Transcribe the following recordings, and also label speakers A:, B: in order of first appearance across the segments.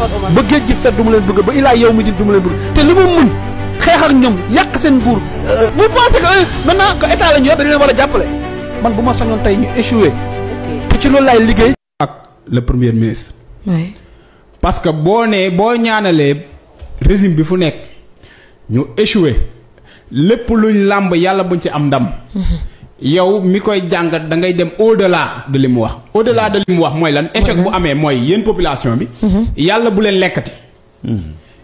A: ba géej gi fet du ma leen bëgg ba ilaa yow mi di du ma leen bëgg te li mu mun xeex ak ñoom yàq seen nguur vous pensez que maintenant que état la ñu yor dañ leen war a jàppale man bu ma sañoon tey ñu échoué te ci loolu laay liggéey
B: ak le premier ministre.
C: oui.
B: parce que boo ñaanalee régime bi fu nekk ñu échoué lépp luñ làmb yàlla buñ ci am ndam. yow mi koy jàngat da ngay dem au-delà de li mu wax. au-delà de li mu wax mooy lan échec bu amee mooy yéen population bi. yàlla bu leen lekkati.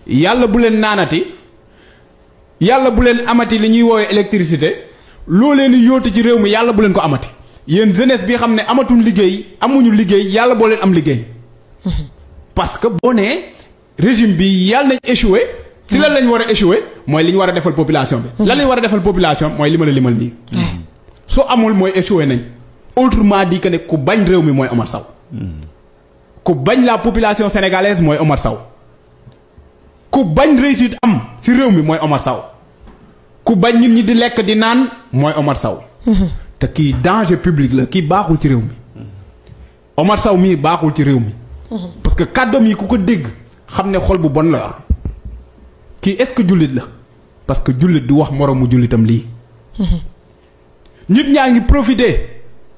B: yàlla bu leen naanati. yàlla bu leen amati li ñuy woowee électricité loo leen di yóotu ci réew mi yàlla bu leen ko amati. yéen jeunesse bi xam ne amatuñ liggéey amuñu liggéey yàlla boo leen am liggéey. parce que boo nee régime bi yàlla nañ échoué. si lan lañ war a échoué mooy li ñu war a defal population bi. lan lañ war a defal population mooy li ma la limal nii. su amul mooy échoué nañ. autrement dit que ne ku bañ réew mi mooy Omar Sow. ku bañ la population sénégalaise mooy Omar Sow. ku bañ réussite am si réew mi mooy Omar Sow. ku bañ nit ñi di lekk di naan mooy Omar Sow. te kii danger public la kii baaxul ci réew mi. Omar Sow mii baaxul ci réew mi. parce que kàddoom yi ku ko dégg xam ne xol bu bon la yor. kii est-ce que jullit la parce que jullit du wax moroomu jullitam lii. nit ñaa ngi profiter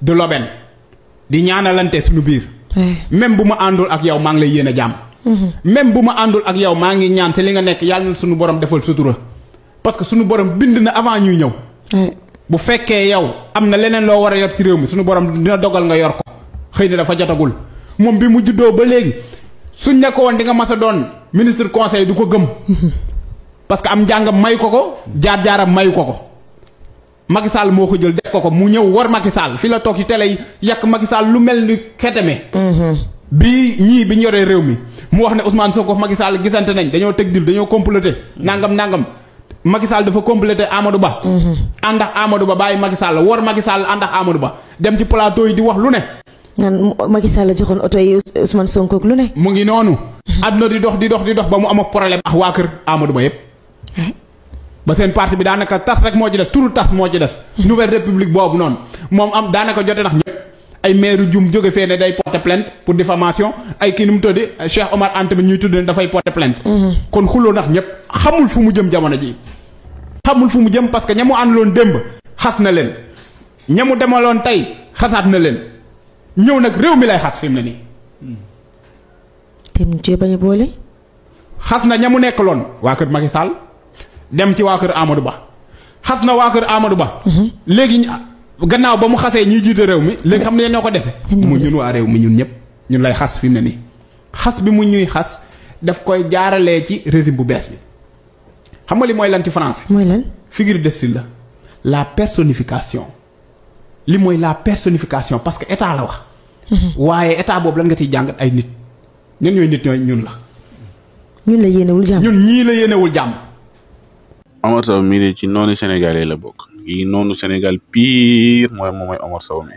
B: de l'aubaine di ñaanalante suñu biir. même bu ma àndul ak yow maa ngi lay yéene jàmm. même bu ma àndul ak yow maa ngi ñaan te li nga nekk yàlla na suñu borom defal sutura. parce que suñu borom bind na avant ñuy ñëw. bu fekkee yow am na leneen loo war a yor ci réew mi suñu borom dina dogal nga yor ko xëy na dafa jotagul moom bi mu juddoo ba léegi suñ nekkoon di nga mas a doon ministre conseil du ko gëm. parce que am njàngam may ko jaar-jaaram mayu ko. Macky Sall moo ko jël def ko mu ñëw war Macky Sall fi la toog ci télé yi yàq Macky Sall lu mel ni xeteme. bi ñu yoree réew mi mu wax ne Ousmane Sonko Macky Sall gisante nañ dañoo teg dil dañoo comploté. nangam Macky Sall dafa complété Amadou Ba. ànd ak Amadou Ba bàyyi Macky Sall war Macky Sall ànd ak Amadou Ba dem ci plateau yi di wax lu ne.
C: naan Macky Sall joxoon oto yi Ousmane Sonko lu ne.
B: mu ngi noonu. àdduna di dox ba mu am ak problème ak waa kër Amadou Ba yépp ba seen parti bi daanaka tas rek moo ci des turu tas moo ci des. nouvelle république boobu noonu moom am daanaka jote nax ñëpp. ay maire jum jóge fee ne day porter plainte pour diffamation ay kii nu mu tëddee Cheikh Omar Anta bi ñuy tudd ne dafay porter plainte. kon xuloo nax ñëpp xamul fu mu jëm jamono ji xamul fu mu jëm parce que ña mu àndaloon démb xas na leen ña mu demaloon tey xasaat na leen ñëw nag réew mi lay xas fi mu ne nii.
C: te mu cee bañ a boole.
B: xas na ña mu nekkaloon waa kër Macky Sall dem ci waa kër Amadou Ba xas na waa kër Amadou Ba. léegi gannaaw ba mu xasee ñiy jiite réew mi léegi xam ne ñoo ko dese. mu ñun waa réew mi ñun ñëpp ñun lay xas fi mu ne nii. xas bi mu ñuy xas daf koy jaaralee ci régime bu bees bi xam nga li mooy lan ci français.
C: mooy lan
B: figure de style la personnification li mooy la personnification parce que état la wax. waaye état boobu lan nga ciy jàngat ay nit ñun ñooy nit ñooy ñun la.
C: ñun la yéenewul jàmm
B: ñun ñii la yéenewul jàmm.
D: Omar Sow mii de ci noonu Sénégalais la bokk yi noonu Sénégal pire mooy Omar Sow mi